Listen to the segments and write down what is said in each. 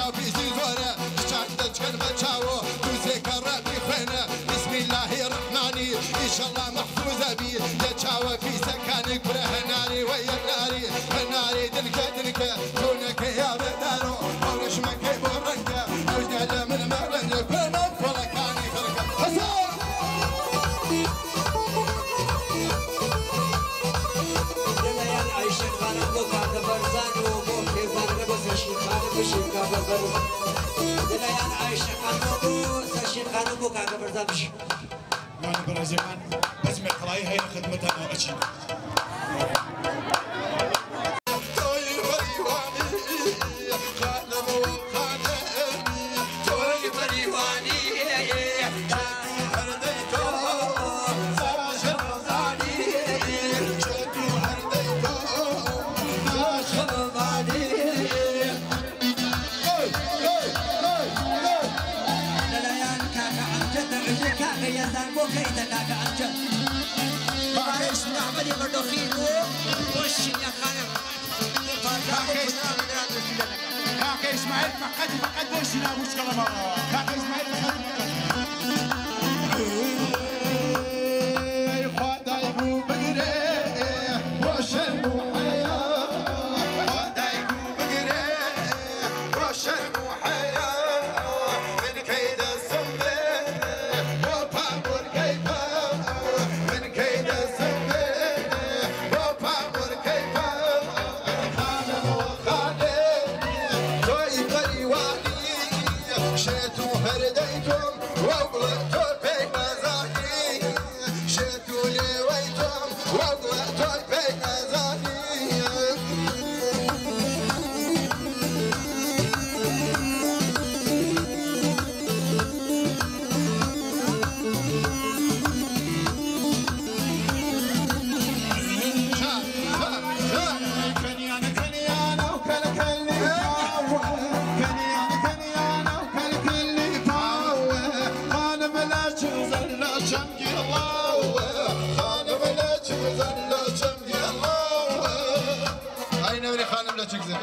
چاو پیسی زۆرە کچان دەچکەن بە چاوۆ دووسێ کەڕە بیخوێنە بسم الله الرحمن ئینشەڵڵا مەحفوزە بی لە چاوە پیسەکانی کورە هەناری وەیە ناری هەناری دنکە دنکە تونەکە یا بەدارۆ ئەو ڕەشمەکەی بۆ ڕەنگە ئەو ژنە لە من مەڕەنگە کورە کۆڵەکانی خەڵکە هەزار لەلایەن ئایشە خانم بۆ کاکە بەرزان و بۆ خێزانەکە بۆ سەرشین خانم بژین کاکە بەرزان. لەلایەن ئایشە خانم بۆ سەرشین خانم بۆ کاکە بەرزان بژین. میوانە بەڕێزەکان بەزمی قەڵایی هەیە خدمەتانەوە ئەچین. تۆی بەریوانی خانم و خانمی تۆی بەریوانی هەردەی تۆ ناشەڕزانی شێت و هەردەی تۆ ناشەڕزانی. ئەی ئەی ئەی ئەی لەلایەن کاکە ئەمجەد دەبژێ کاکە یەزدان بۆ کەیتە کاکە ئەمجەد. ئەحمەدی مەردۆخین و بۆ شینیا خانم. کاکە ئیسماعیل فقط فقط بۆ شینا بووچکەڵە ماڵەوە. کاکە ئیسماعیل فقط ئەی خوا دایک و بگرێ بۆ شەرم و حەیا، خوا دایک و بگرێ بۆ شەرم و حەیا، من کەی دەستم بێ بۆ پامۆرکەی پا، من کەی دەستم بێ بۆ پامۆرکەی پا، خانم و خانێ تۆی بەریوانی شێت و هەردەی تۆم وەگڵە تۆ پێی نازانی، شێت و لێوەی تۆم وەگڵە تۆ پێی نازانی. چار چار چار کەنیانە کەنیانە و کەلکەلی پاوە، کەنیانە کەنیانە و کەلکەلی پاوە، خانم لە چزەر لە چەمگی ڵاوە، خانم لە چزەر لە چەمگی ڵاوە. ئەی نەوری خانم لە چگزە.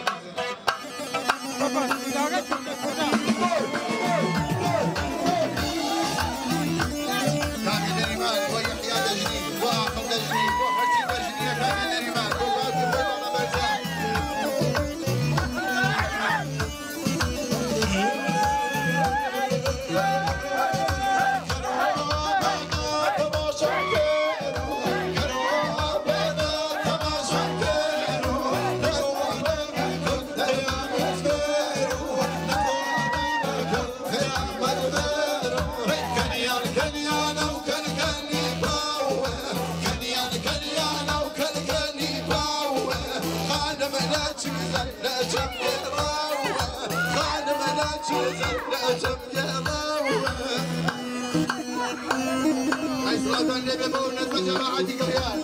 کاکە نەریمان بۆ یەحیا دەژنی بۆ ئاقڵ دەژنی بۆ هەرچی دەژنیە کاکە نەریمان بۆ باوکی خۆی مامە بەرزان. ئەی سڵاتان لێبێ بۆ نەزمە جەماعەتی گەڵیان.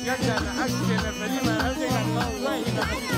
یەک دانە هەشت سێ نەفەریمان هەردێکان واللهی نەفەری.